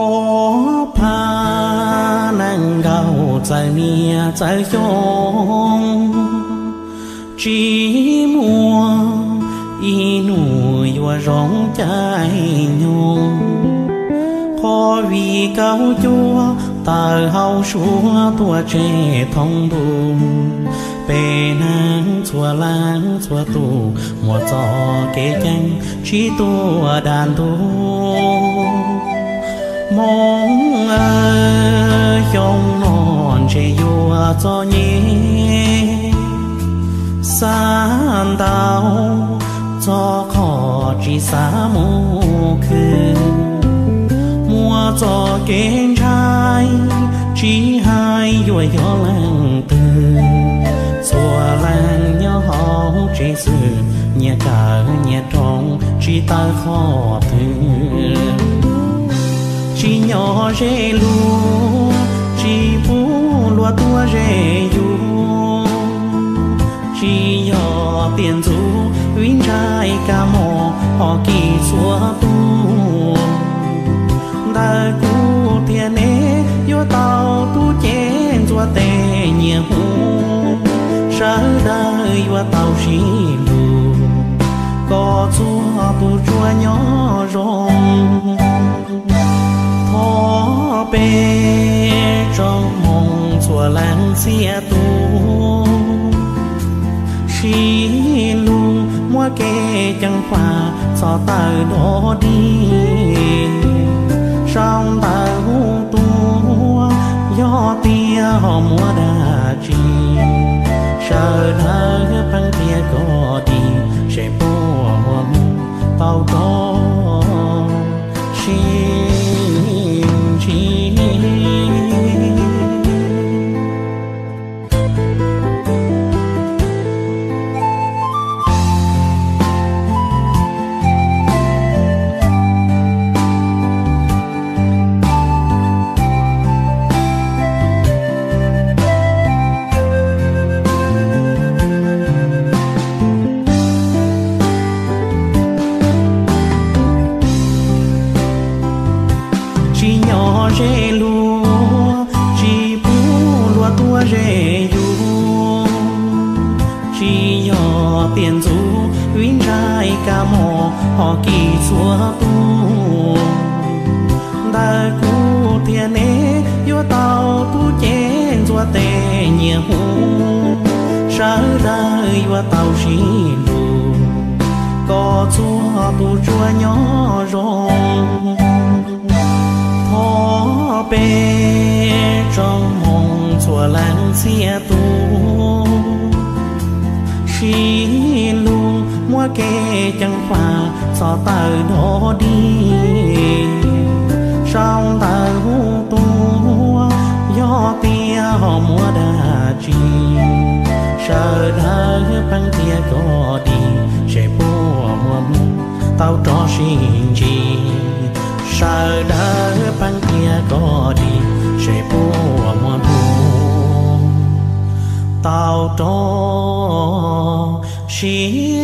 Ob phav nees nkaum txawm niaj txawm xyoo, tsis muaj ib hnub yuav zoo caij nyoog. Qhov vim kaum cuaj tawm hauv suab tuaj tseg thoob ntuj, peb neeg txhua leej txhua tus muaj txoj kev ceeb tsis tuaj dag ntug. Hmoob aw, xyoo no ntshe yuav txom nyem, xav ntau txog qhov tsis xav mus khwv. Muaj txoj kev ntshai tsis hais yuav yog leej twg, txhua leej nyob hauv tsev xwb, nyias kawm nyias roos tsis tawm qhov twg. Tsis nyob ze luag, tsis pub luag tuaj ze yus, tsis yog tias ntxub vim ntshai kab mob hom kis txhua tus. Ntawm kuv thiab neb yuav tau tub cev ntxuav tes nyias hu, sawv daws yuav tau sib hlub kom txhua tus tsuas nyob zoo. Thov peb tsoom Hmoob txhua leej txhia tus sib hlub muab kev ceev faj txhob tawm dog dig. Sau ntawv hu tuaj, yog tias ho muaj dab tsi, sawv daws pheej qhia kom dim, seb puas muaj hnub tau rov sib ntsib. Tsis nyob ze luag, tsis pub luag tuaj ze yus, tsis yog tias ntxub vim ntshai kab mob hom kis txhua tus. Ntawm kuv thiab neb yuav tau tub cev ntxuav tes nyias hu, sawv daws yuav tau sib hlub kom txhua tus tsuas nyob zoo. Thov peb tsoom Hmoob txhua leej txhia tus sib hlub muab kev ceev faj txhob tawm dog dig. Sau ntawv hu tuaj, yog tias ho muaj dab tsi, sawv daws pheej qhia kom dim, seb puas muaj hnub tau rov sib ntsib. Sawv daws pheej qhia kom dim, seb puas muaj hnub tau rov sib